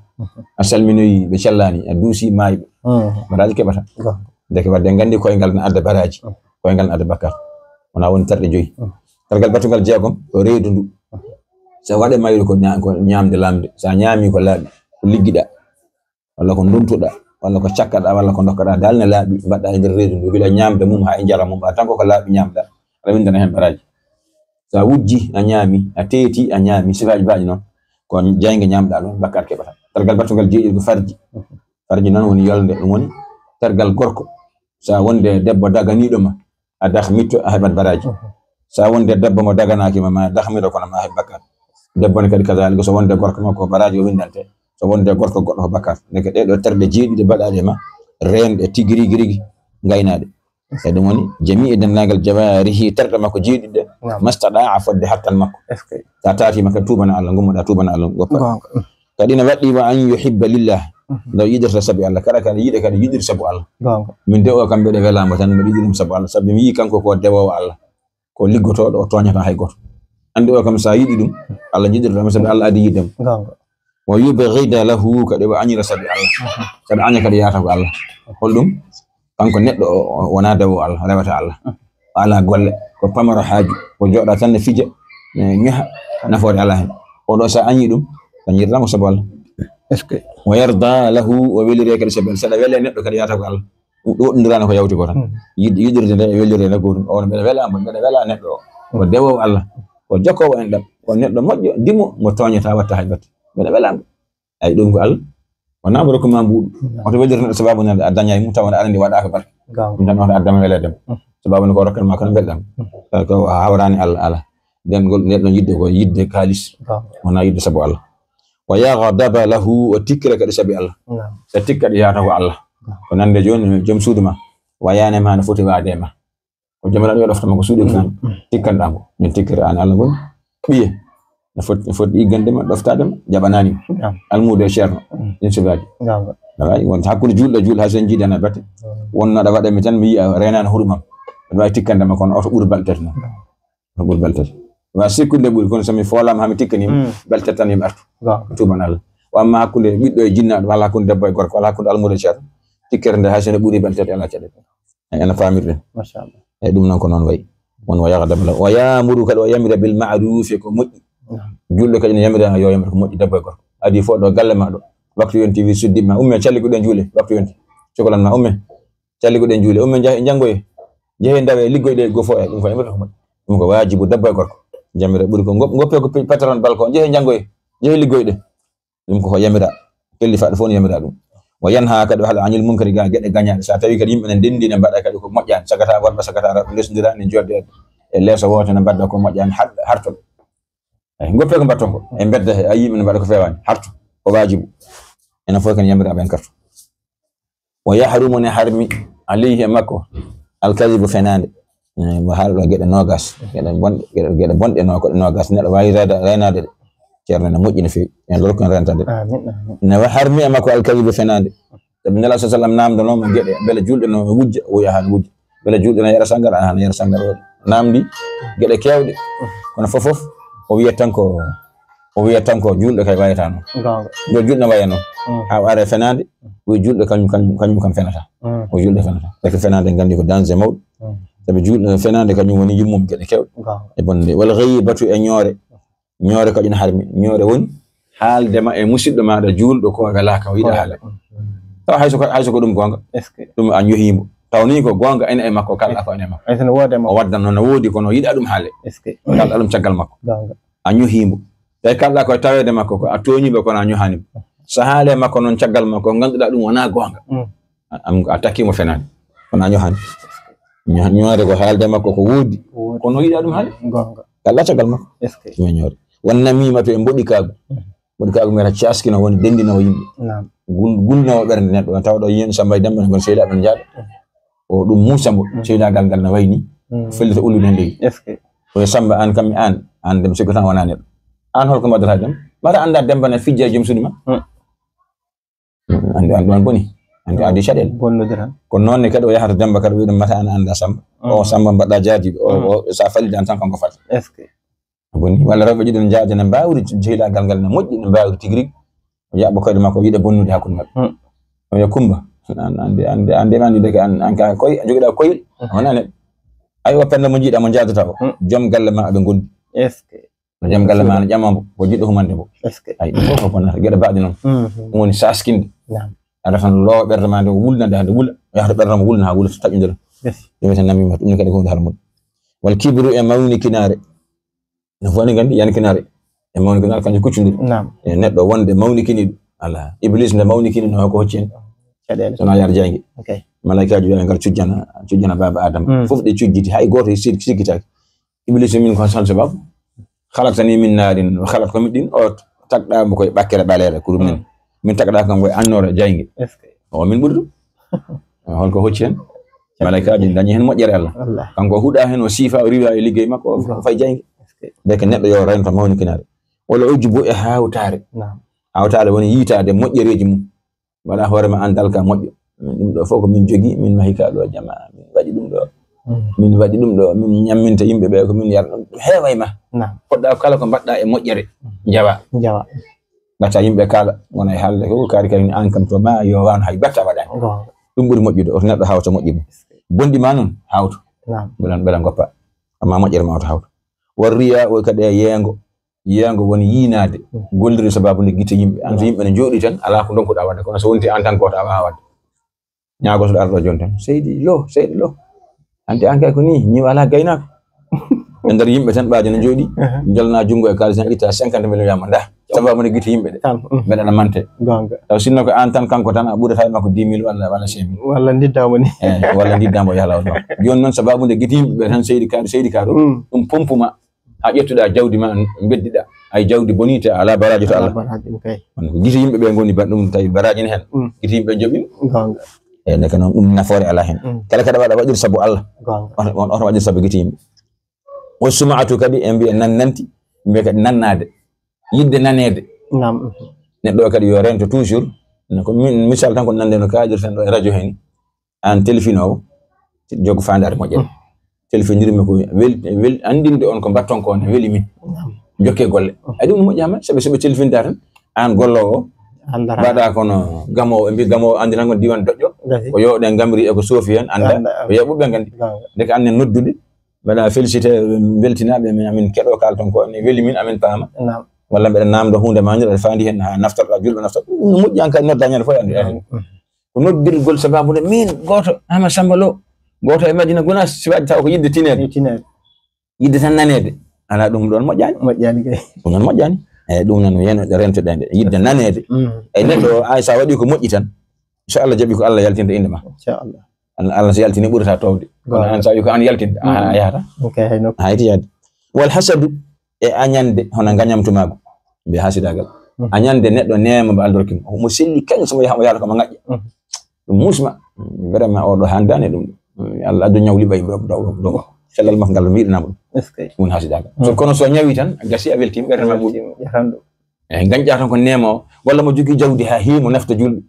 A salminoyi ɓe cellaani, a duusi maayɓe, baraaji keɓata. Ndeke wadde nganndi koyngal na adda baraaji, koyngal na adda bakkaat. Wona woni terɗe joyi. Tergal battungal jeegom ko reedu ndu. So waɗe mayru ko ña-, ko ñaamde lamnde. So a ñaami ko laaɓi, ko liggiɗa, walla ko nduntuɗa, walla ko cakkaɗa, walla ko dokkaɗa, dal ne laaɓi, mbaɗɗa e nder reedu ndu, gila ñaamde mum haa e njaram mum, tan ko ko laaɓi ñaamɗa, aɗa winndana heen baraaji. So a wujji, a ñaami, a teeti, a ñaami, sifaaji baaɗi noon, ko jaynge ñaamɗa ɗum, bakkaat keɓata. Tergal battungal jeeɗiɗo ko farji. Farji noon woni yolnde, ɗum woni tergal gorko. So a wonde debbo daganiiɗo ma, a dahmitto, a heɓat baraaji. So a wonde debbo mo daganaaki ma, ma dahmiro kono ma heɓ bakkaat. Debbo ne kadi kazaalika, so wonde gorko makko ko baraaji o winndante. So wonde gorko goɗɗo ko bakkaat. Ndeke ɗee ɗoo terɗe jeeɗiɗe baɗaaɗe ma, reenɗe tigi rigi rigi, ngaynaaɗe. E ɗum woni, jamii e denndaangal jawaarihi, terɗe makko jeeɗiɗe, mastaɗa a fodde hattan makko. Est-ce que? Sa taati makko, tuubana Allah, ngummoɗa tuubana Allah, goppa. Goonga. Kadi ne waɗɗi wa an yuhibba lillah. Nde o yiɗirta sabi Allah. Kala kala yiɗe kadi yiɗir sabu Allah. Goonga. Min de o kam mbeɗa welaamo tan, mbeɗa yiɗi ɗum sabu Allah. Sabi mi yii kanko ko dewoowo Allah. Ko liggotooɗo, o tooñata hay gooto. Anndi o kam so a yiɗi ɗum, Allah jiɗirta mo sabi Allah adii yiɗde mo. Goonga. Wa yubghida lahu, kadi o añira sabi Allah. Kadi aña kadi yaata ko Allah. Holɗum? Kanko neɗɗo o, o wonaa dewoowo Allah, o rewata Allah. O alaa golle, ko pamaro haaju, ko jooɗa tan ne fija, ne ñoha, nafoore alaa heen. Oɗo so a añii ɗum, a ñirata mo sabu Allah. Est-ce que? Wa yarda lahu, o welire kadi sabi Allah. Saɗa wele neɗɗo kadi yaata ko Allah. Ɗum ɗo woɗɗondirano ko yawti ko tan. Yiɗ-, yiɗirde nde e welirde nde ko ɗum. On mbeɗa wela mo, mbeɗa wela neɗɗo o. Ko dewoowo Allah, ko jokkoowo en ɗam, ko neɗɗo moƴƴo, dimo, mo tooñata, watta hay batte. Mbeɗa wela mo. Ay, ɗum ko Allah. Wona mo rokku ma mbuuɗu. Oto welirde neɗɗo sababu nande a dañay mum tawa aɗa andi waɗa ko barke. Ɗum tan oto addama weleede mo. Sababu ne ko rokkan ma kono belɗam. Ko hawrani Allah, Allah. Nden ngol, nden ɗon yidde ko yidde kaalis. Wona yidde sabu Allah. Wa yaghdaba lahu, o tikkira kadi sabi Allah. Naam. So tikka ɗi yaata ko Allah. Ko nande jooni joom suudu ma. Wayane ma no foti waade ma. Ko jomiraɗo yo ɗofta ma ko suuɗi ko. Naam. Tikkanɗa mo. Min tikkira an Allah ngon. Ɓiye. No foti, no foti iggande ma, ɗoftaade ma, jaɓanani ma. Naam. Almuudo e ceerno. Ɗin sibaaji. Naam. Awa, won hakkunde juulɗo e juulɗo hay so en jiidana batte. Wonno ɗa waɗa mi tan mi yi'a renani hurumam. Ɗa wawi tikkande ma kono oto ɓuri balɗe tati noon. Ko ɓuri balɗe tati. Wa sikkude ɓuri, kono so mi foolama haa mi tikkanima, balɗe tati tan yo mi artu. Tuuban Allah. Wa amma hakkunde ɓiɗɗo e jinnaaɗo, walla hakkunde debbo e gorko, walla hakkunde almuudo e ceerno, tikkere nde hay so nde ɓuri balɗe tati, alaa caɗeele. Ena faamirɗen. Machallah. Eyi, ɗum noon ko noon wayi. Won wa yaghdab lahu. Wa ya'muru kadi, o yamira bil ma'rufi, ko moƴƴi. Juulɗo kadi ne yamira yo yamir ko moƴƴi, debbo e gorko. Adi fof ɗo galle ma ɗo. Waktu yonti wi suddiɓe ma, umme calligo ɗen juule, waktu yonti. Cukalan ma umme. Calligo ɗen juule, umme njah-, njanngoye. Njehee ndawee liggoyɗe goo fof e ɗum ko yamira ko moƴƴi. Ɗum ko waajibu debbo e gorko. Jamira ɓuri ko ngop-, ngoppe ko pi-, patron balko, njehee njanngoye, njehee liggoyɗe. Ɗum ko ko yamira. Kellifaɗo fof no yamira ɗum. Wa yanha kadi o haɗa anil munkari ga geɗe gañaaɗe. So a tawi kadi yimɓe ne ndenndi ne mbaɗa kadi ko moƴƴaani. Sagata worɓe, sagata rewɓe, lesndira ne jooɗde e leeso wooto ne mbadda ko moƴƴaani, har-, harto. Eyi, ngoppe ko mbatton ko. E mbedda he, a yimɓe ne mbaɗa ko feewaani. Harto. Ko waajibu. Enen fof ken yamira ɓen karto. Wa yahrumu ne harmi, alayhi e makko, alkadibu fenaande. Eh, mo haala ɗo geɗe noogas, geɗe bonɗe, geɗe, geɗe bonɗe no-, ko ɗe noogas. Neɗɗo waawi reyda-, reynaade ɗe. Ceerno ne moƴƴi no feewi. En lorko en rentade. Amin, amin. Ne wa harmi e makko alkadibu fenaande. Sabi Nela sa sallam naamndanoo mo geɗe, mbele juulɗo no wujja, o wiya hano wujja. Mbele juulɗo no yara sangara, hano yara sangara. O naamndi geɗe keewɗe. Kono fof fof, o wiyat tan ko O wiyat tan ko juulɗo kay wayata noon. Goonga. Yo juulɗo waya noon. Mm. Haa o ara e fenaande, o wiya juulɗo kañum, kañum, kañum kam fenata. Mm. O juulɗo fenata. Parce que fenaande nganndi ko danger mawɗo. Mm. Sabi juulɗo fenaande kañum woni yummum geɗe keewɗe. Goonga. E bonde. Wal ghiibatu e ñoore. Ñoore kañum harmi. Ñoore woni haalde ma e musidɗo maaɗa juulɗo ko welaaka, o yiɗa haale. Mm. Tawa hay so ko, hay so ko ɗum goonga. Est-ce que? Ɗum a ñohiimo. Taw ni ko goonga ene e makko, kalɗa ko ene e makko. Hay so no woodi e makko. O waddan noon no woodi kono o yiɗa ɗum haale. Est-ce que? Kalɗa ɗum caggal makko. Goonga. A ñohiimo. Tawi kalɗa koye taweede makko ko a tooñiimo kono a ñohaanimo. So haale makko noon caggal makko, ngannduɗaa ɗum wonaa goonga. Mm. A, am, a takkiimo fenaande. Kono a ñohaani. Ño-, ñoore ko haalde makko ko woodi. Woodi. Kono yiɗaa ɗum haale. Goonga. Kalɗa caggal makko. Est-ce que? Ɗum e ñoore. Won namiimatu e mboɗikaagu. Mm. Woni kaagu mbiyata caskino, woni denndinowo yimɓe. Naam. Gul-, gulnowo ɓernde neɗɗo. Tawa ɗo yiyen Samba e Demba ne ngon sehilaaɓe ne njaaɗo. O ɗum muusa mbo. Mm. Sehilaagal ngal no wayni. Mm. Fellita ullude heen leydi. Est-ce que? Oya Samba, aan kam mi aan. Aan dem sikko tan wonaa neɗɗo. Aan holko mbaɗata dem? Mbaɗa annda Demba ne fijja e joom suudu ma. Mm. Mm, anndi, anndi on boni. Anndi addi caɗeele. Bonnude tan. Ko noon ne kadi o yahata Demba kadi, o wiya ɗum mata an annda Samba. Mm. O Samba mbaɗɗa jaadiiɗo. O, Mm. o, sa fallidan tan kanko fal. Est-ce que? Boni, walla rewɓe ɗiɗo ne njaada ne mbaawri sehilaagal ngal ne moƴƴi, ne mbaawri tigi rigi. O yaɓɓa koyɗe makko, o yiɗa bonnude hakkunde maɓɓe. Mm. O wiya Kumba, an, an, an, an, an, an, an, an ka koy, a jogiɗa koyɗe, Mm. a wona neɗɗo. Ay, o Penda mo njiiɗa, mo njaadata o. Mm. Joom galle ma aɓe ngondi. Est-ce que? No joom galle ma no ƴama mbo, ko jiɗɗo humande mbo. Est-ce que? Ay, ɗum fof ko bonata, geɗe baaɗe noon. Mhm. Ɗum woni saskinde. Naam. Aɗa tan loowa ɓernde ma nde, wulna nde, nde wula. Yahata ɓernde ma wulna, haa wula, so taƴondira. Yes. Ɗum wiyata namima, ɗum ne kadi ko hunde hara moƴƴi. Wal kibru e mawnikinaare. No foti nganndi, yankinaare. E mawnikinaare, kanjum kuccondiri. Naam. E neɗɗo wonde mawnikiniiɗo. Alaa. Iblis nde mawnikini no ko hocci heen. Caɗeele. Sona yar jayge. Ok. Malaykaaji wiya ngal cujjana, cujjana baaba Adama. Mm. Fof ɗe cujjiti, hay gooto sik-, sikkitaaki. Iblis min ko hol sababu? Khalaqtani min narin, wa khalaqtahu min tin. O tagɗa mo koye ɓakkere ɓaleere, ko ɗum nen. Mm. Min tagɗa kam koye annoore jayge. Est-ce que? O min ɓuri ɗum. Holko hocci heen? Malaykaaji dañi heen moƴƴere Allah. Allah. Kanko o huɗa heen, o siifa, o riiwa e liggey makko, o Waaw. fay jayge. Est-ce que? Ndeke neɗɗo yo rento mawnikinaare. Wala ujbu e hawtaare. Naam. Hawtaare woni yiitaade moƴƴereeji mum. Waɗa hoore ma an dal ka moƴƴo. Min ɗum ɗo fof ko min jogi, min mahi ka ɗo jama, min waɗi ɗum ɗo. Mm. Min waɗi ɗum ɗo, min ñamminta yimɓe ɓe ko min yarna. Heeway ma. Naam. Poɗɗa kala ko mbaɗɗa e moƴƴere, Mm. njawa. Njawa. Mbatta yimɓe kala, wona e haalde ko kaari kadi an kam to ma yo wan hay batta waɗani. Goonga. Ɗum ɓuri moƴƴude, oto neɗɗo hawta moƴƴi mum. Bonɗi ma noon, hawto. Naam. Mbeɗa, mbeɗa goppa. Amma moƴƴere ma oto hawto. War riya o kadi e yeengo. Yeengo woni yiinaade. Mm. Golliri sababu nde gite yimɓe. An so Naam. yimɓe ne njooɗi tan, alaa ko ndonkuɗa waɗde. Kono so wonti an tan gooto a waawaa waɗde. Ñaagotoɗo arɗo jooni tan. Seydi Lo, Seydi Lo. Anti an kay ko ni, ñiwa alaa gaynaako. E nder yimɓe tan ɓaajo no jooɗi, Aha. jolna junngo e kaalis tan itta cinquante mille wiyama nda. Sababu nde gite yimɓe ɗe. Tan, mm. Mbeɗa na mante. Goonga. Taw sinno ko an tan kanko tan a ɓurata e makko dix mille walla, walla cinq mille. Walla ndiddamo ni. Eh, walla ndiddamo yahla on makko. Jooni noon sababu nde gite yimɓe ɓe tan seydi kaari, seydi kaari. Mm. Ɗum pompu ma. A ƴettuɗa jawdi ma, beddiɗa. Ay jawdi bonite, ala barajo to Allah. Ala barajo, ɗum kay. Kono ko gite yimɓe ɓe ngoni ba-, ɗum tawi baraji ne hen. Mm. Gite yimɓe joɓi. Goonga. E ndeke noon ɗum nafoore ala hen. Mm. Kala kaɗa waɗa waɗir sabu Allah. Goonga. On, on, on waɗir sabu gite yimɓe. O sumaatu kadi e mbiya nan nanti, mbiya kadi nannaade. Yidde naneede. Naam. Neɗɗo o kadi yo rento toujours. Ne ko min, misal tan ko nande no kaadirten ɗo e radio hen. An telfinoowo, jogo faandaare moƴƴere. Mm. Telfinirmi ko wel-, wel-, anndinde on ko mbatton ko ne weli min. Naam. Jokke golle. Mm. Ay ɗum no moƴƴi hama, sabu, sabu telfinta tan, an golloowo, Anndara. Mbaɗa kono gamoowo, ɓe mbi gamoowo anndi tan ko diwan doƴƴo. Gasi. Ko yowɗen ngamri e ko soofi heen, annda, Annda. Ko yeɓuɓe nganndi. Goonga. Nde ko annen noddude, mbaɗa félicité, mbeltinaaɓe, min, amin keɗo kalton ko ne weli min, amin paama. Naam. Walla mbeɗa naamndo huunde ma, mbeɗa faandi heen, haa naftorɗa, julɗo naftorɗa. Ɗum no moƴƴi, an kadi nodda ñande fof, anndi. Mm. Ko noddirgol sababu nde min gooto, Amadou Samba Lo, gooto e Madina Gounass, si waɗi taw ko yidde tineede. Tineede. Yidde tan naneede. Alaa, ɗum ɗoon moƴƴaani. Moƴƴaani kay. Ɗum noon moƴƴaani. Eeyi, ɗum noon wiyano rentoɗen nde. Yidde naneede. Mm. Eyi, neɗɗo o, ay, so a waɗi ko moƴƴi tan, so Allah jaɓi ko Allah yaltinta innde ma. Inchallah. Allah, Allah so yaltini ɓurata toowde. Kono Goonga. An so a wi ko an yaltinta, a, Mm. a yahata. Ok, hay nokku. A hayti yahde. Wal hasadu e añande, hono ngañamtumaagu. Mbiya hasidaagal. Mm. Añande neɗɗo neema mo Allah rokki mo. Mo selli kañ so mo yaha, mo yaha ko mo ngaƴƴa. Mm. Ɗum muusma. Vraiment, oɗo handaani ɗum. Allah addu ñaw liɓay ɗo, ɗo, ɗo, ɗo. Cellal makko ngal miiɗanama ɗum. Est-ce que? Ɗum woni hasidaagal. Mm. So kono so ñawi tan, a gasi a weltiima, ɓernde ma ɓuuɓi. Weltiima, jahan ɗum. Eyi, ngañƴa tan ko neema o. Walla mo jogii jawdi haa heewi mo nafta julɓe.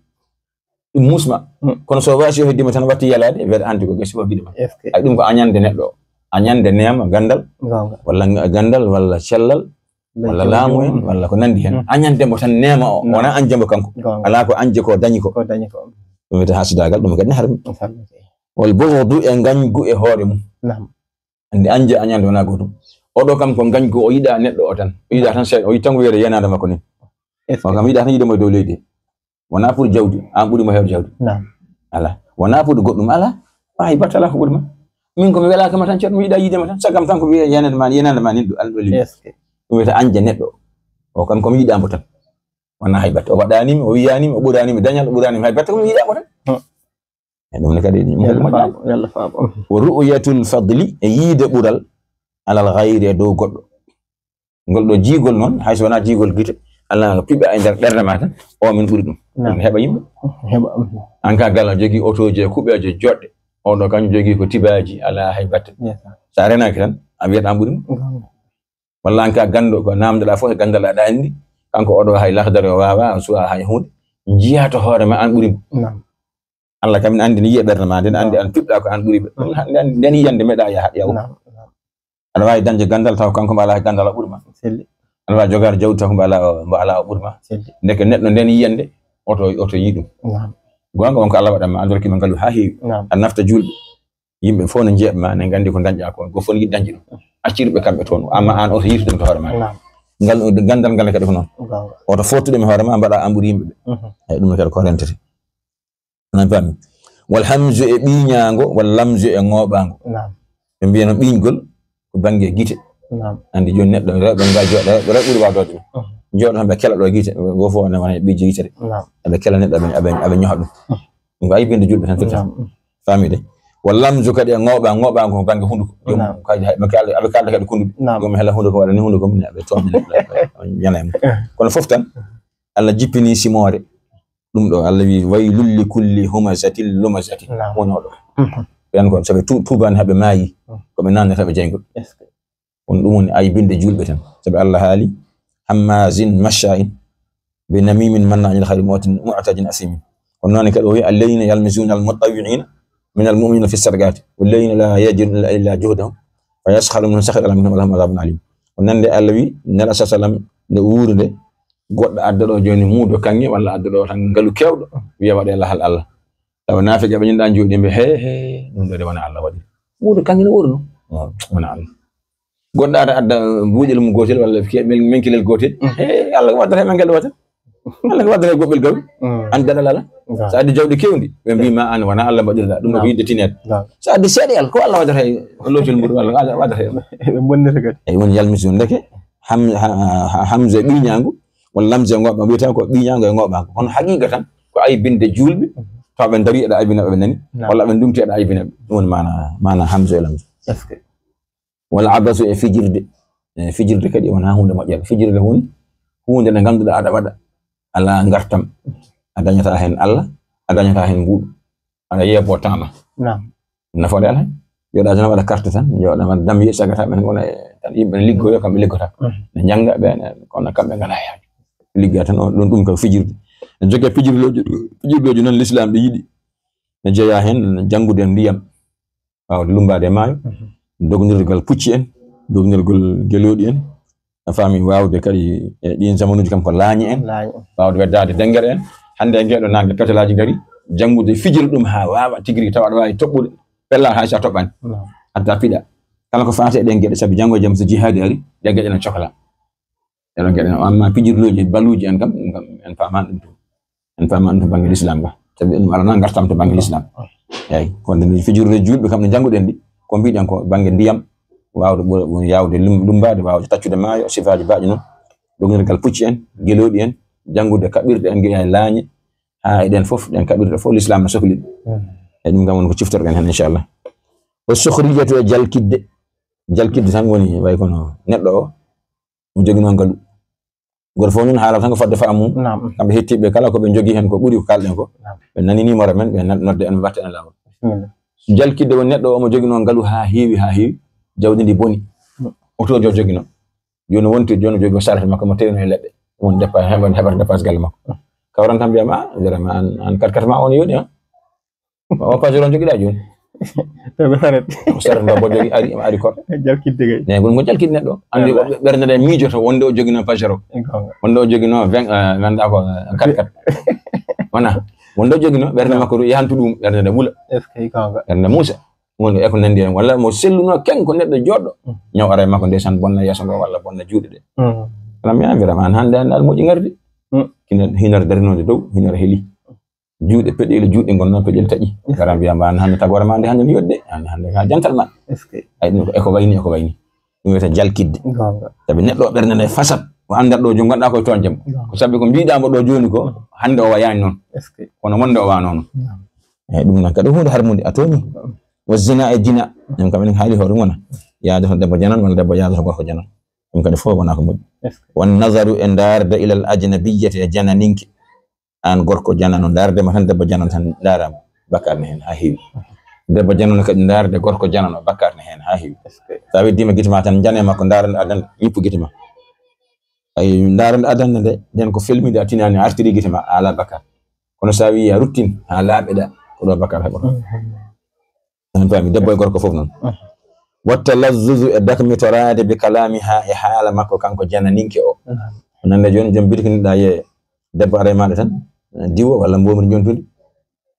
Ɗum muusma. Mm. Kono so waasi o heddima tan watti yalaade, weɗa anndi ko gasi o giɗo ma. Est-ce que? Ay, ɗum ko añande neɗɗo o. Añande neema, ganndal. Goonga. Walla nga-, ganndal, walla cellal, Ɓe walla jom laamu jom. En, walla ko nanndi heen. Mm. Añande mo tan neema o, Mm. wona añde mo kanko. Goonga. Alaa ko añde ko dañi ko. Ko dañi ko. Ɗum wiyata hasidaagal, ɗum kadi ne harmi. Harmi kay. Wal bughdu e ngañgu e hoore mum. Naam. Anndi añde añande wona gootum. Oɗo kam ko ngañgu o yiɗa neɗɗo o tan. O yiɗa tan seeɗa, o yiɗi tan ko wiyete yenaande makko ni. Est-ce O que? Kam yiɗa tan yiɗa mo e dow leydi. Wona pour jawdi, an ɓuri mo heewde jawdi. Naam. Alaa. Wona pour goɗɗum, alaa. Hay batte alaa ko ɓuri ma. Min ko mi welaaka ma tan, ceerno, mi yiɗa yiide ma tan. Sagam tan ko wiye yenande ma, yenande ma nin ɗo, alɗo limi. Est-ce que? Ɗum wiyata añde neɗɗo. O kam ko mi yiɗa mo tan. Wona hay batte. O waɗani mi, o wiyani mi, o ɓurani mi dañal, o ɓurani mi hay batte, ko mi yiɗa mo tan. Hmm. E ɗum ne kadi, ɗum kadi Yalla moƴƴaani. Faabo, yalla faabo. Wa ru'yatul fadli, e yiide ɓural, alal ghayri, e dow goɗɗo. Ngol ɗo jiigol noon, hay so wonaa jiigol gite, Alaa ko piɓɓa e nder ɓernde ma tan, o min ɓuri ɗum. Naam. Ɗum heɓa yimɓe. Heɓa, mhm. An ka galle jogii otooji e kuɓeeje joɗɗe. Oɗo kañum jogii ko tibaaji, alaa hay batte. Yes, sir. So a renaaki tan, a wiyat an ɓuri mo. Naam. Walla an ka ganndo ko namdoɗaa fof e ganndal aɗa anndi. Kanko oɗo hay lahdare o waawaa, o suwaa hay huunde. Njiyaa to hoore ma an ɓuri mo. Naam. Allah kam ene anndi, ne yiya ɓernde ma, nden anndi an piɓɗa ko an ɓuri ɓe. Ɗum hannde anndi, nden yiyande meɗa yaha, yaw. Naam, naam. Aɗa waawi dañde ganndal taw kanko mbo alaa ganndal o ɓuri ma. Selli. Aɗa waawi jogaade jawdi taw ko mbo alaa o, mbo alaa o ɓuri ma. Selli. Ndeke neɗɗo nden yiyande, oto, oto yi ɗum. Naam. Goonga won ko Allah waɗan ma, an rokki ma ngalu haa heewi. Naam. A nafta juulɓe. Yimɓe fof no njeeɓ ma, ne nganndi ko dañɗa ko, go fof ne yiɗi dañde ɗum. Accir ɓe kamɓe toon, amma an oto yiitu ɗum to hoore ma. Naam. Ngal, ganndal ngal kadi ko noon. Goonga. Oto fottu ɗum e hoore ma, mbaɗa an ɓuri yimɓe ɓe. Mhm. Eyi, ɗum ne kadi ko rentete. Aɗa faami? Wal hamzu e ɓiñaango, wal lamzu e ŋooɓaango. Naam. Ɓe mbiya no ɓiñgol ko bannge gite. Naam. Anndi jooni neɗɗo rewɓe nga jooɗa, rewɓe ɓuri waawde waɗde ɗum. Mhm. Jooɗo tan ɓe kela ɗo gite, go fof ne wona ɓiiji gite de. Naam. Eɓe kela neɗɗo, eɓe, eɓe, eɓe ñoha ɗum. Mhm. Ɗum ko aybinde juulɓe tan firti. Naam. Faami de? Wal lamzu kadi e ŋooɓa, ŋooɓaango ko bannge hunnduko. Joom naam. Kadi hay ɓe kaalda, aɓe kaalda kadi kunnduɓe. Naam. Joom hela hunnduko waɗa ni hunnduko mum, aɓe toomina, aɓe ñana e mum. Kono fof tan, Allah jippini simoore. Ɗum ɗo, Allah wi, "Waylul li kulli humazatin lumazatin." Naam. Woni oɗo. Mhm. Ɓen ko, sabu tu-, tuubaani haɓe maayi, mhm, ko ɓe naannata ɓe jeyngol. Est-ce que? Woni ɗum woni aybinde juulɓe tan. Sabu Allah haali, "Hammazin masha'in bi namimin manna'in lil khayri mu'tadin, mu'tadin asimin." Kono noon kadi o wi, "Alladhina yalmizuna al-mutawwi'ina min al-mu'minina fi sadaqati, walladhina la yajiduna illa juhdahum, fa yaskharuna minhum, sakhira Allahu minhum wa lahum adhabun alim." O nande Allah wi, Nela sa sallam nde wuuri nde, goɗɗo adda ɗo jooni muudo kaŋŋe walla adda ɗo tan ngalu keewɗo, wiya waɗe lahal Allah. Tawa naafiqe ɓe ñinɗa jooɗi mbe, "He, he, ɗum ɗo de wona Allah waɗi. Muudo kaŋŋe no wuuri no. Wona Allah." Goɗɗo ada adda buuƴel mum gootel walla ke-, men-, menkilel gootel. Mm. He, Allah ko waddata he menkilel watta. Allah ko waddata he goɓɓel gawi. Mm. An daɗal ala. Ga. Sa addi jawɗi kewndi, ɓe mbi ma an wona Allah mbaɗirɗa. Ɗum ko yidde tineede. Ga. Sa addi seeɗa yalla, ko Allah waddata he lootel mbuɗu, Allah, Allah waddata he. Ɓe bonnete kadi. Eyi, woni yalmisu ndeke, ham-, ha-, ha-, hamza e ɓiñaangu, walla lamza e ngoɓa, wiyata ko ɓiñaangu e ngoɓa. Kono haqiqa tan, ko aybinde juulɓe, taw ɓe dari eɗa aybina ɓe nani, naam, walla ɓe ndumti eɗa aybina ɓe. Ɗum woni maana, maana hamza e lamza. Est-ce que? Wala abasu e fijirde. E fijirde kadi wona huunde moƴƴere. Fijirde woni huunde nde ngannduɗaa aɗa waɗa. Alaa ngartam. A dañataa heen Allah, a dañataa heen nguuɗu. Aɗa yeeboo taama. Naam. Nafoore alaa. Jooɗaa tan waɗa carte tan, jooɗaa waɗa dam yiye sagata ɓen ngona e tan yimɓe ne liggoyo, kamɓe liggota. Mhm. Ne njannga ɓe, ne, kono kamɓe ngalaa e haaju. Ligga tan on, ɗum, ɗum ko fijirde. Ne jogii fijirlooji, fijirlooji noon l'islam ɗi yiɗi. Ne jeyaa heen janngude ndiyam. Waawde lummbaade e maayo, mhm, dognirgal pucci en, dognirgal gelooɗi en, a faami, waawde kadi e ɗiin zamanuuji kam ko laañi en, laañi en, waawde weddaade denngere en. Hannde e ngeeɗo naange petelaaji ngari, janngude fijira ɗum haa waawa tigi rigi tawa aɗa waawi toɓɓude, pellaa hay so a toɓɓaani. Naam. Adda piɗa. Kala ko faati e ɗeen geɗe, sabi janngo e jam so jihaadi ari, ɗeen geɗe ene coklaa. Ɗeɗo geɗe, amma pijirlooji, baluuji en kam, ɗum kam, en paamaani ɗum to. En paamaani ɗum to bannge l'islam ga. Sabi ɗum alaa ngartam to bannge l'islam. Eeyi, kono ɗum pijirlooji juulɓe kam no njannguɗen ɗi, ko mbiɗen ko bannge ndiyam, waawde ɓo-, yaawde lum-, lummbaade, waawde taccude maayo, sifaaji baaɗi noon, dognirgal pucci en, gelooɗi en, janngude kaɓirɗe en, ngiya e laañe, haa e ɗen fof, ɗen kaɓirɗe fof, l'islam no sokli ɗum. Hmm. E ɗum kam woni ko ciftorɗen heen, inchallah. O sukhriyatu e jalkidde. Jalkidde tan woni, way kono neɗɗo o, mo joginoo ngalu. Gooto fof noon haala tan ko fodde faamu mum. Naam. Kamɓe hettiiɓe kala ko ɓe njogii heen ko ɓuri ko kaalɗen ko. Naam. Ɓe nani numéro men, ɓe nan-, nodde en, mbatte en laawol. Bisimilla. Jalkidde woni neɗɗo o mo joginoo ngalu haa heewi, haa heewi, jawdi ndi boni. Mm. Otooji o joginoo. Jooni wonti, jooni o jogii o charette makko mo tewno e leɗɗe. Won dépa-, heɓa, heɓata dépasse galle makko. Mm. Kawran tan mbiyam, "Ah, vraiment, an, an kat kat ma on yoni, ah." O Pajero on jogiɗa jooni. Tawi ko saret. Ko saret mba bo jogi ari, ari koɗ. Jalkidde kay. Ne, ngol ngol jalkidde neɗɗo. Andi. Wallaahi. Ɓernde nde miijoto wonde o jogino Pajero. E goonga. Wonde o jogino vingt, eh, ngannduɗaa ko, eh, quatre quatre. Wona. Wonde o jogino ɓernde makko ɗum yahantu ɗum, ɓernde nde wula. Est-ce que goonga? Ɓernde Muusa. Wonde e ko nanndi en. Walla mo selluno ken ko neɗɗo joɗɗo. Mm. Ñaw ara e makko ndeysaan bonna yeeso ngo walla bonna juuɗe ɗe. Mm. Alam ya mbiram an hannde, hannde aɗa moƴƴi ngardi. Mm. Hino, hinore darinoonde dow, hinore heli. Juuɗe peɗeeli, juuɗe ngonno peɗeeli taƴi. Est-ce que? Gara mbiya mba, hannde tagoore ma nde, hannde no yodde, hannde, hannde ka jantal ma. Est-ce que? Ay, ɗum ko, e ko wayni, e ko wayni. Ɗum wiyata jalkidde. Goonga. Sabi neɗɗo o ɓernde nde fasat, o anndat ɗo jooni ngonɗa koye toon jam. Goonga. Ko sabi ko mbiɗa mbo ɗo jooni ko, mm, hannde o wayaani noon. Est-ce que? Kono wonde o wa noon. Naam. Eyi, ɗum noon kadi huunde harmunde, a tooñi. Naam. Wa zina e jina, ɗum kam enen haali hoore mum wona. Yaadata debbo janan, walla debbo yaadata gorko janan. Ɗum kadi fof wonaa ko moƴƴi. Wan nazaru e ndaarde ilal ajnabiyyati e jananinke. Aan gorko janano ndaarde ma tan, debbo janano tan ndaarama, bakkaar ne heen haa heewi. Debbo janano kadi ndaarde gorko janano, bakkaar ne heen haa heewi. So a weddiima gite ma tan, njane makko, ndaarande addan, ñippu gite ma. Ay, ndaarande addan nde, nden ko felmide a tinaani, a artiri gite ma, a alaa bakkaar. Kono so a wii a ruttin haa laaɓeɗa, ko ɗo bakkaar heɓata. An faami, debbo e gorko fof noon. Watta lazzuzu e dakmitoraade bi kalaami haa e haala makko kanko jananinke o. Nande jooni joom bitik ni ɗa yee debbo ara e maaɗa tan, diwo walla mbomri jontude.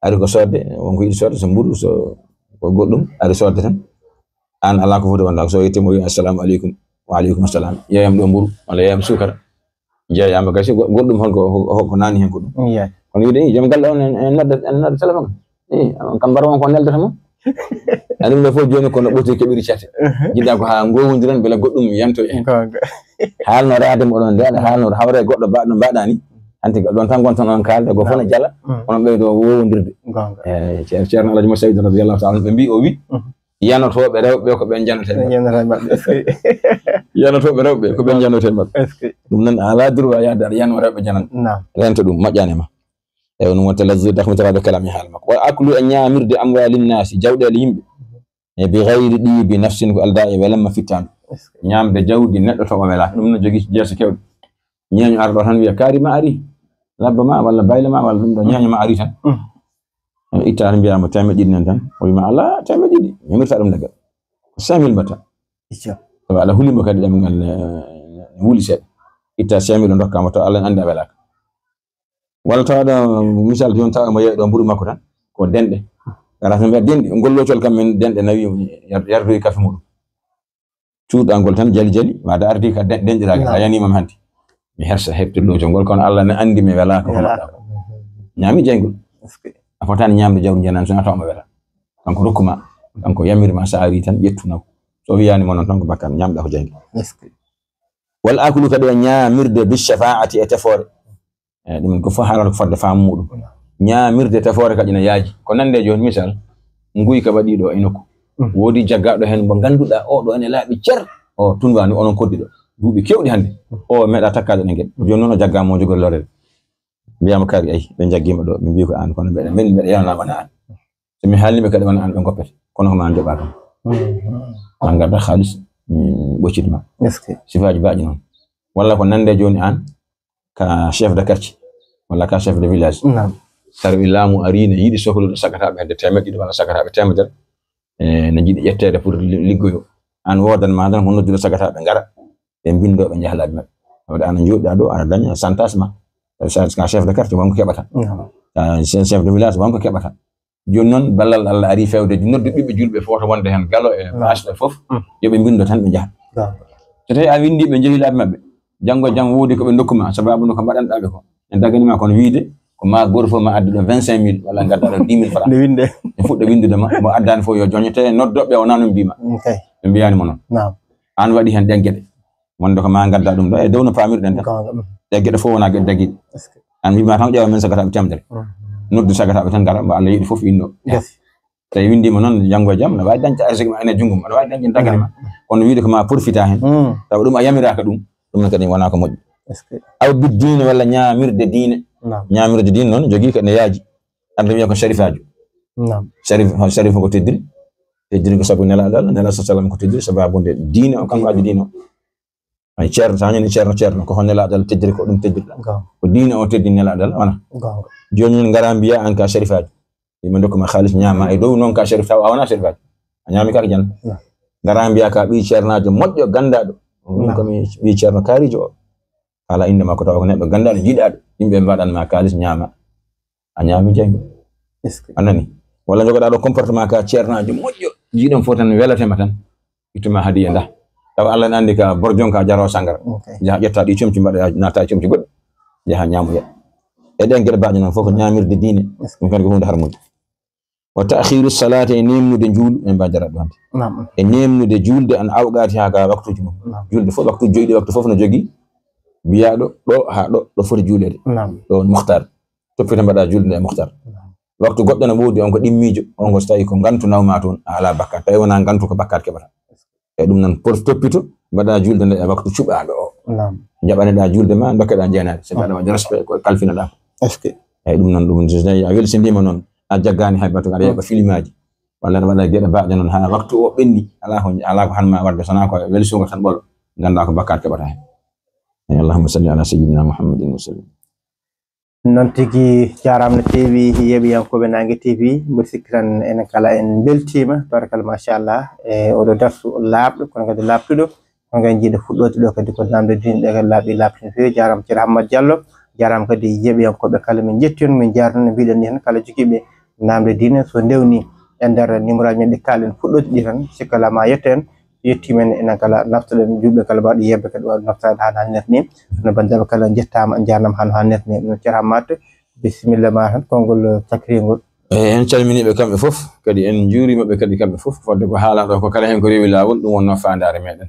Ari ko soodde, wonko yiɗi soodde, so mburu, so ko goɗɗum, ari soodde tan. Aan alaa ko foti wonde, so yettiima o wiyi assalamu aleykum, wa aleykum assalam. Yeeyam ɗo mburu, walla yeeyam suukara. Jeeyaama gasi, go-, goɗɗum hol ko, ko, ko naani heen ko ɗum. Kono wiide, "Ii, joom galle on en, en nodda, en nodda téléphone. Ii, on kam mbar won ko neldata mo." A ɗum ɗo fof jooni kono ɓooti keɓiri cate. Jiɗɗa ko haa ngowondiren mbele goɗɗum yanto en. Haalnoraade mo ɗon nde, aɗa haalnora hawre goɗɗo mbaɗɗo mbaɗani. Hanti ɗon tan gonton on kaalda, go fof ne jala, onon ɓeydo wowondirde. Eh, Ceer-, Ceerno Alhaji Mo Seydi radiyallahu ta'ala anhu, ɓe mbi o wi, yanotooɓe rewɓe ko ɓen janotee maɓɓe. Janotee maɓɓe. Yanotooɓe rewɓe ko ɓen janotee maɓɓe. Ɗum noon a alaa droit yahde aɗa yano rewɓe janan. Rento ɗum, moƴƴaani ma. E on wonta lazzu dakmitaraɓe kalami haala makko. Wa aklu e ñaamirde amwaalin naasi, jawɗeele yimɓe. E bi gayri ɗiibi nafsin ko aldaa e welamma fittaandu. Ñaamde jawdi neɗɗo to o welaaka. Ɗum no jogii jeeso kewɗe. Ñeeño ara ɗo tan wiya, "Kaari ma ari. Labba ma walla bayle ma walla ɗum ɗo ñeeño ma ari tan." Itta tan mbiyaama teemeɗɗe ɗiɗi nan tan. O wiya ma, "Alaa, teemeɗɗe ɗiɗi." Ñaamirta ɗum leggal. Ko cinq mille mbatta. Sabu Allah hulimo kadi ɗemngal ne, ne wuli seeɗa. Itta cinq mille o ndokka mo to Allah ne anndi a welaaka. Walla tawa ɗo, misal jooni tawa mo yeeyi ɗo mburu makko tan. Ko denɗe. Gara tan mbiya denɗe. Ngol loocol kam min denɗe nawi yar-, yardoyi kafe muɗum. Cuuɗangol tan jali jali. Wada ardi ka den-, denɗiraaki. A yanima mi hanti. Mi hersa heɓtirɗo jongol, kono Allah ne anndi mi welaaka ko mbaɗɗa ko. Ñaami jeyngol. A fotaani ñaamde jawdi njanani so a tawa mo wela. Kanko rokkuma, kanko yamirma, so a ari tan ƴettu naw. So wiyaani mo noon tan ko bakkan, ñaamɗa ko jeyngol. Wal aklu kadi e ñaamirde bi shafaa'ati e tefoore. Eh, ɗum ko fof haalata ko fodde faamu muɗum. Ñaamirde tefoore kadi ina yaaji. Ko nande jooni misal, nguy ka waɗi ɗo e nokku. Woodi jaggaaɗo heen mo ngannduɗaa o ɗo ene laaɓi cer. O tunwaani onon koddi ɗo. Duuɓi kewɗi hannde. O meeɗa takkaade ɗe ngel. Jooni noon o jaggaama o jogori lorel. Mbiyaama kaari, "Ay, ɓe njaggiima ɗo." Ɓe mbii ko aan, kono mbeɗa, min mbeɗa yananaama na aan. So mi haalni ɓe kadi wona aan ɓe ngoppete. Kono ko ma njoɓa kam. Ma ngadda haalis, mi ɓoccit ma. Sifaaji baaɗi noon. Walla ko nande jooni aan, ka chef de quartier, walla ka chef de village. Naam. Tawi laamu ari ne yiɗi sohlude sagataaɓe hedde teemeɗɗe ɗiɗi walla sagataaɓe teemedere. E, ne jiɗi ƴetteede pour li-, liggoyo. Aan woodan ma tan ko noddude sagataaɓe ngara. Ɓe mbindo ɓe njaha laabi maɓɓe. Wawde aan a jooɗiɗa ɗo, aɗa daña santas ma. Tawi sa, ka chef de quartier wonko keɓata. Naam. Ka chef, chef de village wonko keɓata. Jooni noon, ballal Allah ari fewde, noddu ɓiɓɓe julɓe fof to wonde heen galo e baache ɗo fof, yo ɓe mbindo tan ɓe njaha. So tawi a winndi ɓe njehi laabi maɓɓe, janngo e jam woodi ko ɓe ndokku ma, sababu no ko mbaɗanɗa ɓe ko. En dagani ma kono wiide, ko ma gooto fof ma addu ɗo vingt-cinq mille, walla ngadda ɗo dix mille francs. Nde winde. Ɓe fuɗɗa winndude ma, mo addani fof yo joñete, noddoɓe o nanu mbiima. Ɓe mbiyaani mo noon. Aan waɗi heen ɗen geɗe. Wonde ko ma ngadda ɗum ɗo e dow no paamirɗen tan. Ɗe geɗe fof wona geɗe dagiɗe. An wiima tan ƴeewa men sagataaɓe teemedere. Noddu sagataaɓe tan ngara, mo Allah yiɗi fof inno. Tawi winndiima noon, janngo e jam, aɗa waawi dañde arsike ma ene junngo ma, aɗa waawi dañde dagane ma. Kono wiide ko ma profita heen, tawa ɗum a yamiraaka ɗum, ɗum ne kadi wona ko moƴƴi. Aw bid diine walla ñaamirde diine. Ñaamirde diine noon jogii ko ene yaaji. Arde wiya ko sharifaajo. Sharif, sharif ko teddiri. Teddiri ko sabu Nelaaɗo Allah, Nelaaɗo sallam ko teddiri sababu nde diine o, kanko addi diine o. Ay ceerno, sa ñande ceerno, ceerno, ko honno Nelaaɗo Allah teddiri, ko ɗum teddirɗa. Ko diine o teddi Nelaaɗo Allah, wona. Jooni noon ngara mbiya an ka sharifaajo. Yimɓe ndokku ma haalis ñaama e dow noon ka sharif taw a wona sharifaajo. A ñaami ka ko janna. Ngara mbiya ka ɓii ceernaajo moƴƴo ganndaɗo. Ɗum ko mi ɓii ceerno kaarijo o. Kala innde makko tawa ko neɗɗo ganndaɗo jiɗaɗo. Yimɓe mbaɗan ma kaalis ñaama. A ñaami jeyngol. A nani? Walla jogoɗa ɗo comportement ka ceernaajo moƴƴo. Jiɗon fof tan welate ma tan. Ittuma hadiya nda. Tawa Allah ne anndi ka bor jonka jaro sangara. Jaha ƴetta ɗi comci mbaɗa naata e comci goɗɗo. Jaha ñaamoya. E ɗen geɗe baaɗe noon fof ko ñaamirde diine. Ɗum kadi ko huunde harmude. Wa ta'khiru salati e nemnude juul, en mba jara ɗo hannde. E nemnude juulde an awqati ha ka waktuji mum. Juulde fof waktu joyɗi waktu fof no jogi. Biyaɗo ɗo ha ɗo, ɗo foti juulede. Ɗo on muxtar. Toppita mbaɗa juulde nde e muxtar. Waktu goɗɗo no woodi on ko ɗimmiijo, on ko so tawi ko ngantu nawma toon, a alaa bakkat. Tawi wonaa ngantu ko bakkat keɓata. E ɗum noon, por toppito, mbaɗa julde nde e waktu cuɓaaɗo o. Naam. Jaɓaneɗa julde ma, dokkeɗa jeenaade. Sabi aɗa waɗi respect, ko kalfinaɗa. Est-ce que? Eyi, ɗum noon, ɗum so tawi a welsindiima noon, a jaggaani hay batu, aɗa yeɓa filimaaji. Walla aɗa waɗa geɗe baaɗe noon, haa waktu o ɓenni, alaa ko, alaa ko han ma waɗde, so wonaa ko welsungo tan ɓolo, nganndaa ko bakkaat keɓata heen. Eyi, allahumma salli ala sayyidina Muhammadin wa sallim. Noon tigi, jaaraama no feewi, yeeɓiyankooɓe Naange T V, mboɗo sikki tan enen kala en mbeltiima, tabarakalla, machallah, e oɗo darsu laaɓɗo, kono kadi laaɓtuɗo, kono kadi jiiɗo fuɗɗoode ɗo kadi ko namde diine ɗe kadi laaɓi laaɓti no feewi. Jaaraama Ceerno Hammat Diallo, jaaraama kadi yeeɓiyankooɓe kala, min njetti on, min njaarni on, no mbiɗen ni tan, kala jogiiɓe namde diine, so ndewni e nder numéro aji men ɗi kaalen fuɗɗoode ɗi tan, sikkalama yetto en, yetti men enen kala, naftoɗen juulɓe kala mbaɗi yeɓɓe kadi waɗi naftaade haa hannde ni. No banndiraaɓe kala njettaama, njaarnama haa hannde ni. Ɗum Ceerno Hammat, bisimilla ma tan, konngol cakringol. Eyi, en calminii ɓe kamɓe fof, kadi en njuuriima ɓe kadi kamɓe fof. Fodde ko haalaa ɗo ko kala heen ko rewi laawol, ɗum wonnoo faandaare meɗen.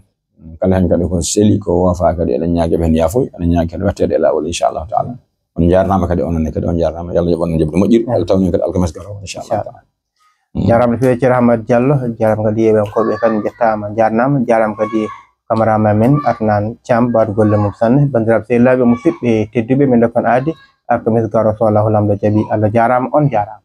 Kala heen kadi ko seli, ko woofa kadi, eɗen ñaagi ɓe heen yaafoy, eɗen ñaagi kadi wetteede e laawol, inchallahu taala. On njaarnaama kadi, onon ne kadi on njaarnaama. Yalla yoɓ on njoɓdi moƴƴiri, Allah tawni kadi alkames garo, inchallahu taala. Mm. Jaaraama no feewi Ceerno Hammat Diallo, jaaraama kadi yeeɓiyankooɓe kadi njettaama, njaarnaama, jaaraama kadi cameraman men Adnan Thiam, baɗɗo golle mum sanne. Banndiraaɓe sehilaaɓe musidɓe tedduɓe, min ndokkon aadi alkames garo so Allahu Laamɗo jaɓi. Allah jaaraama, on njaaraama.